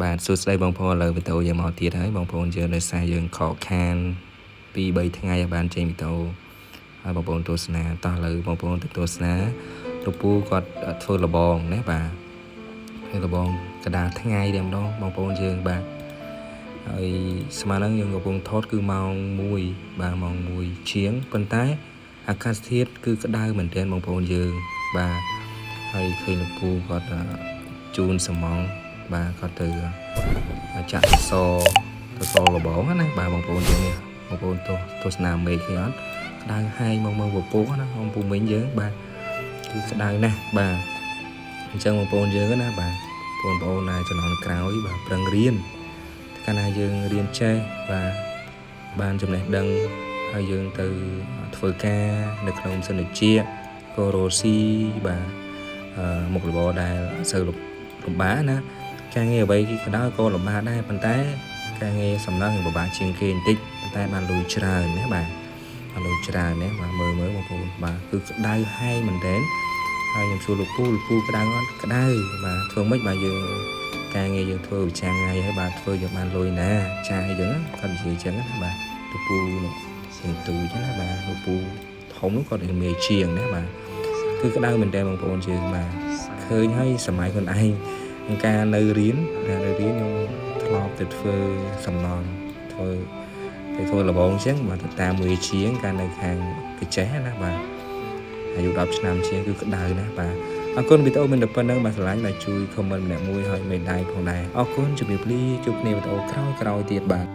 បាទសួស្តីបងប្អូនឥឡូវវីដេអូយើងមកទៀតហើយបងប្អូនយើងដោយសារយើងខកខាន2 3ថ្ងៃឲ្យបានចេញវីដេអូហើយបងប្អូនទស្សនាតោះឥឡូវបងប្អូនទៅទស្សនាលោកពូគាត់ធ្វើលបងណាបាទធ្វើលបងកដាលថ្ងៃតែម្ដងបងប្អូនយើងបាទហើយស្មើនឹងយើងកំពុងថតគឺម៉ោង1បាទម៉ោង1ជាងប៉ុន្តែអាកាសធាតុគឺក្តៅមែនទែនបងប្អូនយើងបាទហើយឃើញលោកពូគាត់ជូនសំងបាទគាត់ទៅ ចាក់សសសសលបងណាបាទបងប្អូនយើងនេះបងប្អូនទទស្សនាមេឃឃើញអត់ក្តៅហែងមកមើលពពកណាបងពូមីងយើងបាទគឺក្តៅណាស់បាទអញ្ចឹងបងប្អូនយើងណាបាទបងប្អូនណាជំនាន់ក្រោយបាទប្រឹងរៀនកាលណាយើងរៀនចេះបាទបានចំណេះដឹងហើយយើងទៅធ្វើការនៅក្នុងសិនជាក៏រស់ស៊ីបាទមុខរបរដែលអត់សូវលំបាកណា ការងារអ្វីក៏ដោយក៏លំបាកដែរប៉ុន្តែការងារសំណង់នឹងពិបាកជាងគេបន្តិចប៉ុន្តែបានលុយច្រើនណាបាទបានលុយច្រើនណាបាទមើលមើលបងប្អូនបាទគឺក្តៅហែងមែនទែនហើយខ្ញុំសួរលោកពូលោកពូក្តៅអត់ក្តៅបាទធ្វើម៉េចបាទយើងការងារយើងធ្វើប្រចាំថ្ងៃហើយបាទធ្វើយើងបានលុយណាចាយអញ្ចឹងគាត់និយាយអញ្ចឹងណាបាទលោកពូនោះសៀងទូចណាបាទលោកពូធំនោះគាត់មេជាងណាបាទគឺក្តៅមែនទែនបងប្អូនយើងបាទឃើញហើយសម័យខ្លួនឯង ក្នុងការនៅរៀនដែលនៅរៀនខ្ញុំធ្លាប់ទៅធ្វើសំណង់ធ្វើទៅធ្វើលបងអញ្ចឹងបាទទៅតាមមួយជាងកាលនៅខាងកញ្ចេះណាបាទអាយុ10ឆ្នាំជាងគឺក្តៅណាស់បាទអរគុណវីដេអូមានតែប៉ុណ្្នឹងបាទស្រឡាញ់បាទជួយ comment ម្នាក់មួយហើយមេដៃផងដែរអរគុណជម្រាបលាជួបគ្នាវីដេអូក្រោយៗទៀតបាទ។